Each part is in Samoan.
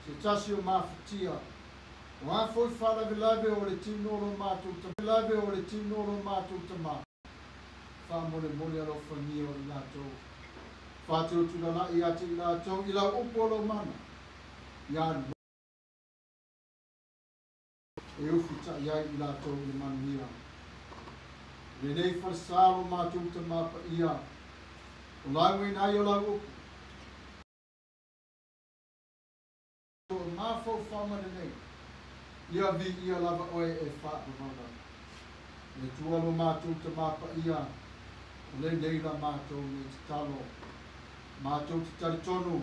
Se tasi o mafatia, o a foi faalavelave o le tino o lo matou lave o le tino o lo matou tamā, faamolemole alofagia o i latou. Faatulatulalai ia te i latou i lau upu o lou mana, ia e ufitai ai i latou i le manuia. Lenei falesa lo matou tamā paia, o laugaina ai o lau upu, o mafaufauga lenei, ia viia lava oe e faavavau. Le Atua lo matou tamā paia, o lenei la matou nei tatalo. Matou te talitonu,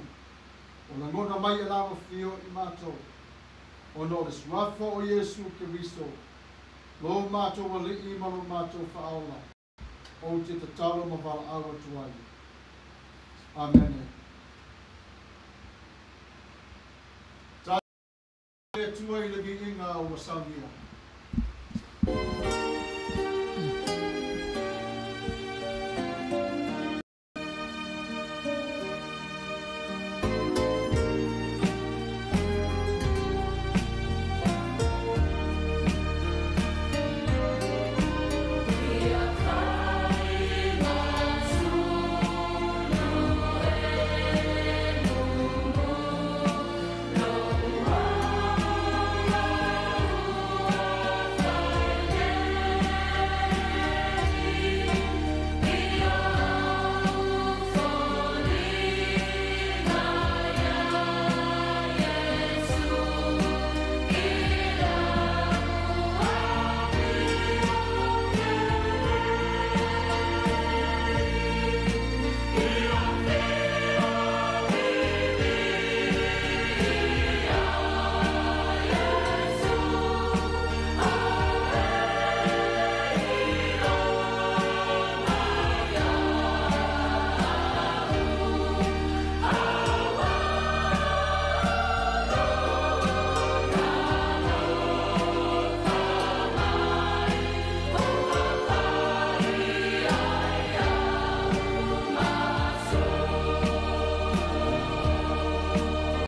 o lagona mai e lau afio i matou, ona o le suafa o Iesu Keriso, lo matou Alii ma lo matou Faaola, ou te tatalo ma valaau atu ai. Amene. Le Atua i le viiga ua saunia.